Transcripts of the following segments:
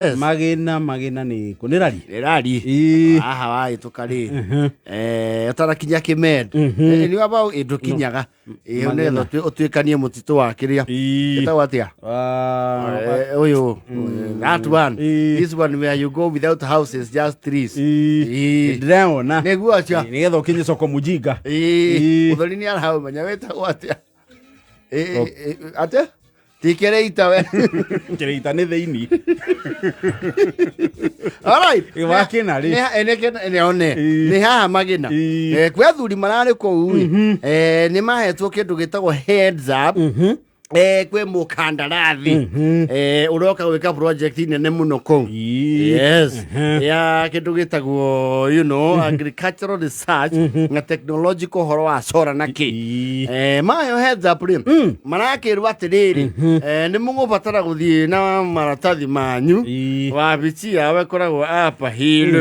Yes. Magina magina nĩ kũ nĩ rari. Nĩ rari. Ĩĩ. Haha wahĩtũka rĩ, ũtanakinya Kĩmend. Nĩ wamba ndũkinyaga. Ĩĩ, Magina. nĩgetha ũtuĩkanie mũtitũ wa kĩrĩa. Ĩĩ. Ĩtagwo atĩa? Ah, Ũyũ, that one. Ĩĩ. This one where you go without houses, just trees. Ĩĩ. Ĩĩ. Ndĩrewona. Nĩguo acio. Ĩĩ, nĩgetha ũkinye soko mujinga. Ĩĩ. Ĩĩ. Mũthoni nĩ araũmenya wĩtagwo atĩa? Ĩĩ, ĩĩ, atĩa? Ti kĩrĩita we. Kĩrĩita nĩ thĩinĩ. Alright. Ĩ, wakĩna rĩ. Nĩ one. Ĩĩ. Nĩ haha magĩna. Ĩĩ. Kwĩ athuri mararĩ kũu ĩ. Nĩ mahetwo kĩndũ gĩtagwo heads up. Kwĩ mũkandarathi ũroka gwĩka project nene mũno kũu. Ĩĩ. Yes. Ya kĩndũ gĩtagwo agricultural research na technological ũhoro wa solar na kĩ. Ĩĩ. Mayo heads up rĩ marakĩrwo atĩrĩrĩ, nĩ mũgũbatara gũthiĩ na maratathi manyu. Ĩĩ. Wabici yao ĩkoragwo Upper Hill.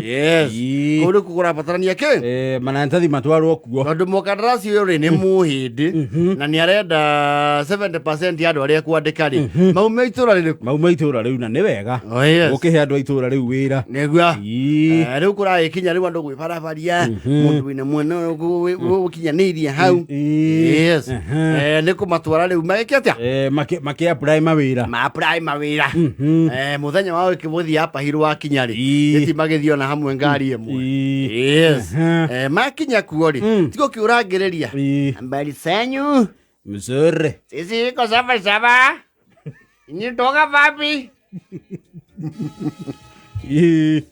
Yes. Ĩĩ. Kũu nĩkuo kũrabatarania kĩ. Maratathi matwarwo kuo. Tondũ mũkandarasi ũyũ rĩ nĩ mũhĩndĩ na nĩ arenda 70% ya andũ arĩa ekwandĩka rĩ maume itũra rĩrĩkũ? Mauma itũra rĩu na nĩ wega. Oh, yes. Gũkĩhe andũ a itũra rĩu wĩra. Nĩguo. Ĩĩ. Rĩu kũragĩkinya rĩu andũ gwĩbarabaria mũndũ wĩna mwena ũkinyanĩirie hau. Ĩĩ. Yes. Nĩ kũmatwara rĩu magĩke atĩa? Makĩ apply mawĩra. Ma-apply mawĩra. Mũthenya wa gũthiĩ Upper Hill wakinya rĩ, Ĩĩ. gĩti magĩthiĩ ona hamwe ngari ĩmwe. Ĩĩ. Yes. Makinya kuo rĩ, tigo kĩũrangĩrĩria. Ĩĩ. Habari zenyu? Mzuri. Sisi iko sawa sawa. Nitoka wapi? Ĩĩ.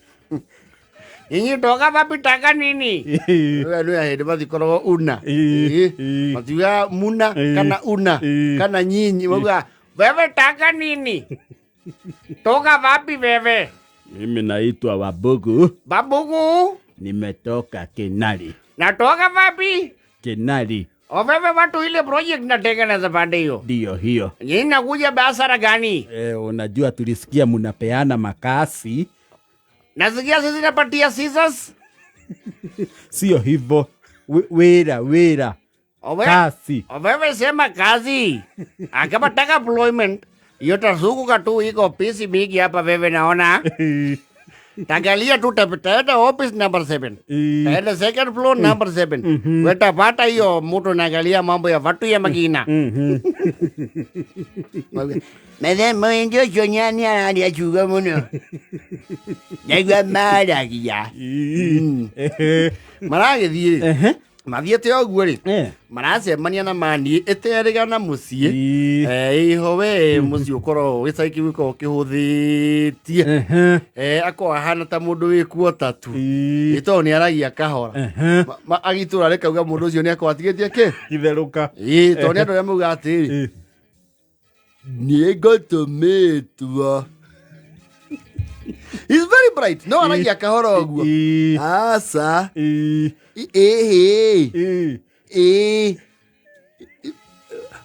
Inyi toka wapi taka nini? Ĩĩ. Nĩ hĩndĩ mathikoragwo una. Ĩĩ. Ĩĩ. Ĩĩ. Matiugaga muna Ĩĩ. kana una Ĩĩ. kana nyinyi maugaga wewe taka nini? Toka wapi wewe? Mimi naitwa Wabugu. Babugu. Nimetoka Kinali. Natoka wapi? Kinali O wewe watu ile project natengeneza pande hiyo. ndio hiyo. Nyinyi nakuja biashara gani? Unajua tulisikia munapeana makasi. Nasikia sisi napatia scissors. Sio hivyo. Wira wira. Owe, Kasi. wewe sema kazi. Akama taka employment. Hiyo tazunguka tu iko ofisi mingi hapa wewe naona. Tangalia tu taenda office number 7. Taenda second floor number 7. Wetapata hiyo mtu naangalia mambo ya watu ya magina. Methemba ũyũ ũcio nyani araria kiugo mũno. Naigua maragia. Maragĩthiĩ. Mathiĩte ũguo rĩ, maracemania na mani ĩterĩga na mũciĩ. Iho we mũciĩ ũkoragwo gĩcagi kĩu gĩkoragwo kĩhũthĩtie. Akorwo ahana ta mũndũ wĩ kuota tu. Ĩ tondũ nĩ aragia kahora. Agitũra rĩkauga mũndũ ũcio nĩ akorwo atigĩtie kĩ? Itherũka. Ĩ tondũ nĩ andũ arĩa maugaga atĩrĩrĩ, nĩ ngũtũmĩtwo. He's very bright. No aragia kahora ũguo. Aca. Ĩhĩ. Ĩĩ.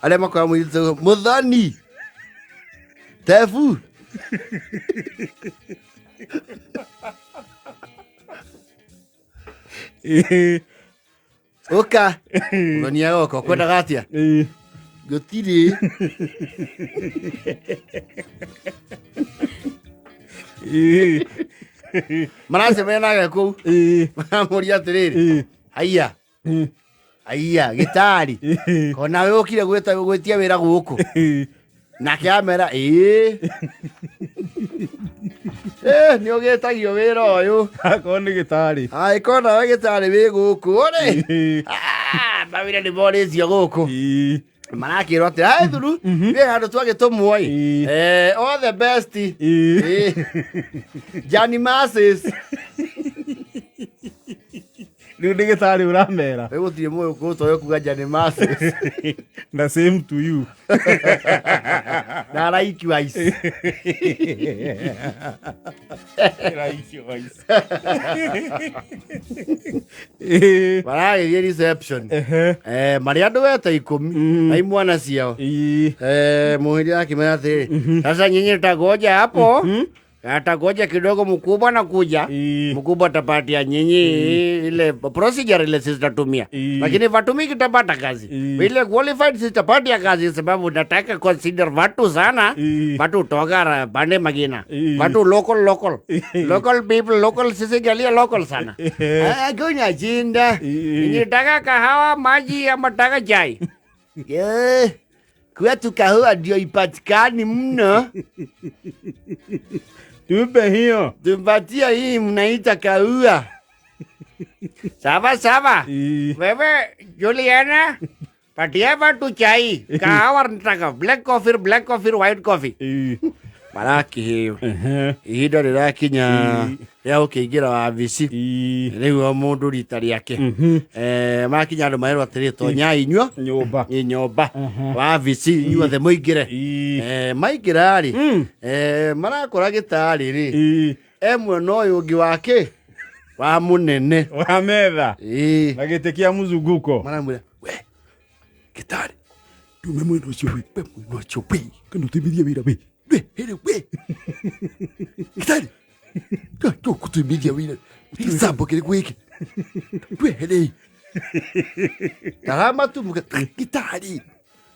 Arĩa makoragwo mũirĩtu mũthoni. Tebu. Ũka. Mũthoni agoka ũkwendaga atĩa? Gũtirĩ. Maracemania nake kũu. Maramũria atĩrĩrĩ. Haiya. Haiya, gĩtari. Kona we ũkire gwĩtia wĩra gũkũ. Nake amera ĩĩ. Nĩ ũgĩtagio wĩra ũyũ. Akorwo nĩ gĩtarĩ. Angĩkorwo nawe gĩtarĩ wĩ gũkũ rĩ. Mawĩra nĩ morĩtio gũkũ. Marakĩrwo atĩ hai thuru wĩ handũ twagĩtũmwo ĩ. All the best. Johnny Masses. Rĩu nĩ gĩtarĩ ũramera. Rĩu gũtirĩ mũĩ ũkũtoyo kuga Johnny Masses. Na same to you. Na likewise. Likewise. Maragĩthiĩ reception. Marĩ andũ weta 10 na imwana ciao. Mũhĩndĩ akĩmera atĩrĩrĩ, sasa nyinyi tagoja hapo. Atagoja kidogo, mkubwa na kuja. Mkubwa atapatia nyinyi ile procedure ile sisi tutatumia. Lakini vatumiki tapata kazi. Ile qualified sisi tapatia kazi sababu nataka consider watu sana. Watu toka pande magina. Watu local local. Local people, local sisi galia local sana. Hakuna shinda. Nitaka kahawa, maji ama taka chai. Yeah. Kwetu kahawa ndio ipatikani mno. Tupe hiyo. Tumpatia hii mnaita kaua. Sawa sawa. Wewe Juliana, patia watu chai. Kahawa nataka black coffee, black coffee, white coffee. Marakĩheo ihinda rĩrakinya rĩa gũkĩingĩra wabici. Rĩu o mũndũ rita rĩake. Makinya andũ marerwo atĩrĩ, tonyai inyuo Nyũmba. Ĩ nyũmba wabici inyuothe mũingĩre. Maingĩra rĩ, marakora gĩtarĩ rĩ e mwena ũyũ ũngĩ wake wa mũnene Wa metha. Ĩ. Na gĩtĩ kĩa mzunguko. Maramwĩra, we gĩtarĩ tume mwena ũcio we, we mwena ũcio we, Kana ũteithie wĩra we. We hĩrĩ we gĩtarĩ tũkũtumithia wĩra gĩcambo kĩrĩkũ gĩkĩ tweherei taramatumuka gĩtarĩ.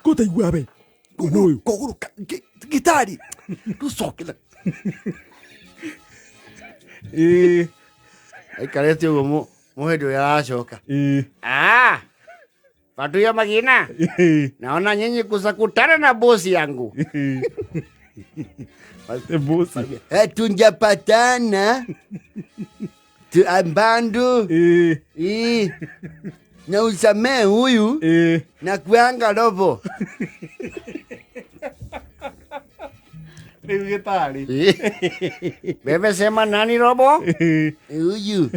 Kũtaigua we. Mwena ũyũ. Kũgũrũ gĩtarĩ tũcokera. Aikarĩte ũguo mũhĩndĩ ũrĩa aracoka. Ah, watu ya magina. Naona nyinyi kusakutana na bosi yangu. Bosi. Tunjapatana tu ambandu. Na usamee huyu na kuanga robo. Rĩu gĩtarĩ. Bebe sema nani robo? Huyu.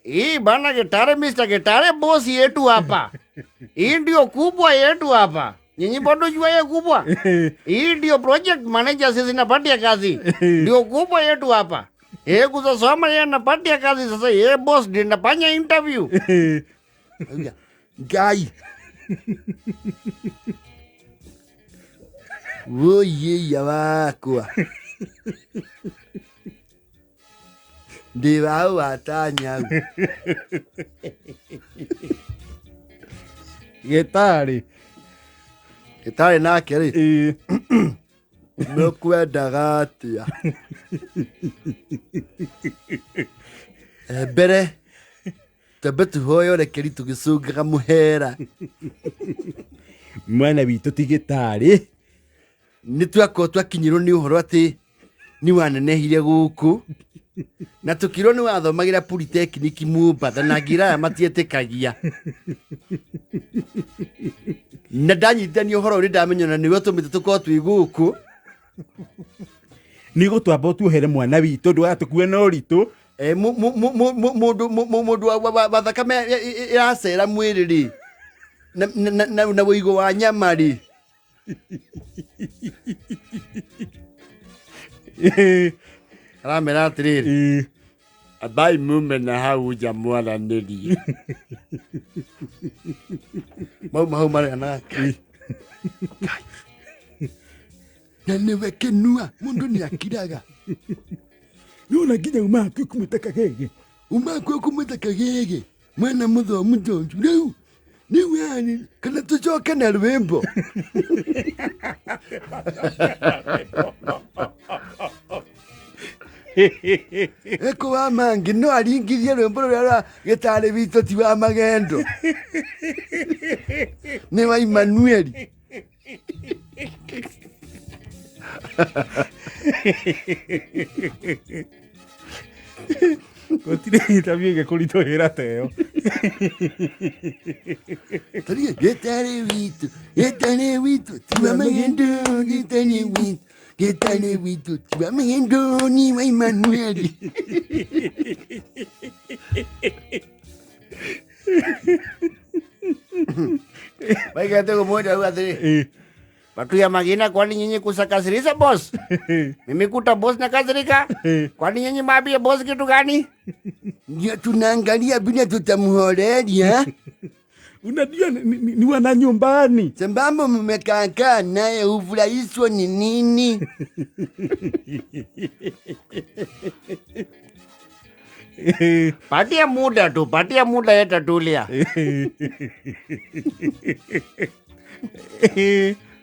Hii bana gitare, Mr. Gitare boss yetu hapa. Hii ndio kubwa yetu hapa. Nyinyi bado jua ye kubwa. Hii ndio project manager sisi napatia kazi. Ndio kubwa yetu hapa. Yeye kuzasoma yeye anapatia kazi sasa yeye boss ndiye anafanya interview. Ngai. Woye ya wakwa. Ndĩ wau watanya. Gĩtarĩ. Gĩtarĩ nake rĩ. Mũkwendaga atĩa? Mbere twambe tũhoe ũrekeri tũgĩcũngaga mũhera. Mwena witũ ti gĩtarĩ. Nĩ twakorwo twakinyĩrwo nĩ ũhoro atĩ nĩ wanenehire gũkũ na tũkĩrwo nĩ wathomagĩra polytechnic Mombatha na ngiraya matietĩkagia. Na ndanyitithania ũhoro ũrĩa ndamenya na nĩwe ũtũmĩte tũkorwo twĩ gũkũ. Nĩ gũtwamba ũtuohere mwana witũ ndũgatũkue na ũritũ. Mũndũ wa thakame ĩracera mwĩrĩ rĩ, na ũigũ wa nyama rĩ. Aramera atĩrĩrĩ, ambai mume na hau nja mwaranĩrie. Mauma hau marĩa nake. Na nĩwe kĩnua, mũndũ nĩakiraga. Nĩwona nginya uma hakuhĩ kumĩte kagege. Uma hakuhĩ kumĩte kagege. Mwana mũthomu tondu rĩu. Rĩu yani, kana tũcoke na rwĩmbo. Eko wa mangi no aringithie rwĩmbo rũrĩa rwa gĩtarĩ witũ ti wa magendo. Nĩ wa Emmanuel. Gũtirĩ interview ĩngĩkũritũhĩra ta ĩyo. Tarige, gĩtarĩ witũ, gĩtarĩ witũ, ti wa magendo, gĩtarĩ witũ, gĩtarĩ witũ, ti wa magendo, ni wa Emmanuel. Baigete kũmwenda rĩu atĩrĩ, Watu ya magina, kwani nyinyi kusakasirisha boss? Mimi kuta boss na kasirika? Kwani nyinyi mabi ya boss kitu gani? Ndio tunaangalia bila tutamhoreria. Unajua ni wana nyumbani. Sambamba mmekaakaa naye hufurahishwa ni nini? Patia muda tu, patia muda yatatulia.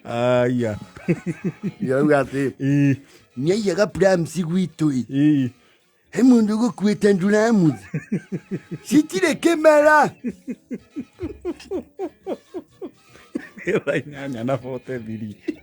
Aya. Yauga atĩ nĩaiyaga pramsi gwitũ ĩ. He mũndũ ũgũkuĩte nduramuthi citirĩ kĩmera. Thaa 8:43.